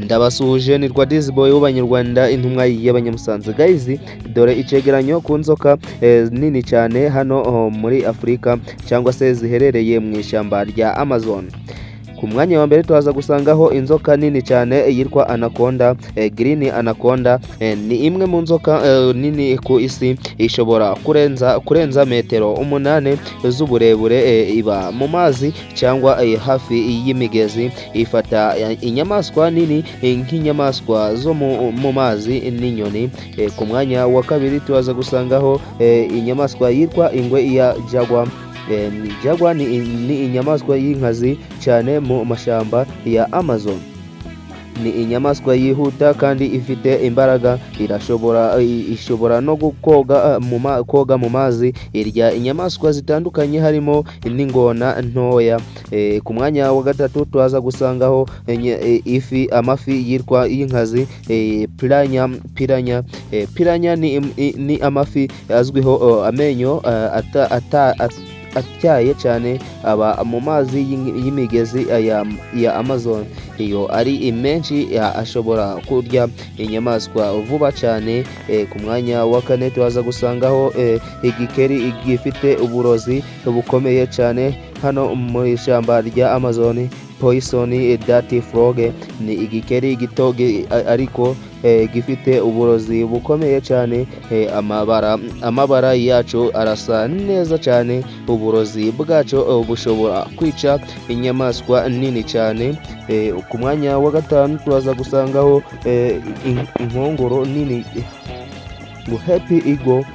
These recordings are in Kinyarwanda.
Ndabasuhuje, ni Rwadiziboy w'Abanyarwanda, intumwa y'Abanyamusanze. Guys, dore icegeranyo ku nzoka nini cyane hano, oh, muri Afurika cyangwa se ziherereye mu ishyamba rya Amazon. Ku mwanya wa mbere turaza gusangaho inzoka nini cyane yitwa anaconda, green anaconda. Ni imwe mu nzoka nini ku isi, ishobora kurenza metero 8 z'uburebure. Iba mu mazi cyangwa hafi y'imigezi. Ifata inyamaswa nini nk'inyamaswa zo mu mazi n'inyoni. Ku mwanya wa kabiri turaza gusangaho inyamaswa yitwa ingwe ya jaguar. Jaguar ni inyamaswa y'inkazi cyane mu mashyamba ya Amazon. Ni inyamaswa yihuta kandi ifite imbaraga, irashobora ishobora no koga mu mazi. Irya inyamaswa zitandukanye harimo n'ingona ntoya. Ku mwanya wa gatatu turaza gusangaho ifi, amafi yitwa y'inkazi, piranha. Piranha, piranha ni amafi azwiho amenyo atyaye cyane. Aba mu mazi y'imigezi ya Amazon. Iyo ari menshi ashobora kurya inyamaswa vuba cyane. Ku mwanya wa kane turaza gusangaho igikeri gifite uburozi bukomeye cyane hano mu ishyamba rya Amazon. Poison dart frog ni igikeri gito ariko gifite uburozi bukomeye cyane. Amabara yaco arasa neza cyane. Uburozi bwaco bushobora kwica inyamaswa nini cyane. Ku mwanya wa gatanu turaza gusangaho inkongoro nini ngo harpy eagle.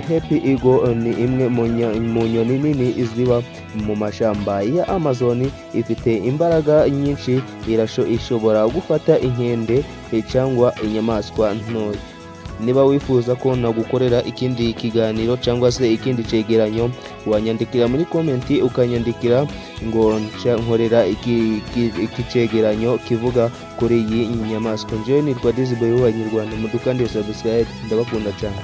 Harpy eagle ni imwe mu nyoni nini ziba mu mashyamba ya Amazon. Ifite imbaraga nyinshi, ishobora gufata inkende cyangwa inyamaswa ntoya. Niba wifuza ko nagukorera ikindi kiganiro cyangwa se ikindi cyegeranyo, wanyandikira muri comment, ukanyandikira ngo nkorera iki cyegeranyo kivuga kuri iyi nyamaswa. Njyewe nitwa Diziboy w'Abanyarwanda, mudukandire subscribe, ndabakunda cyane.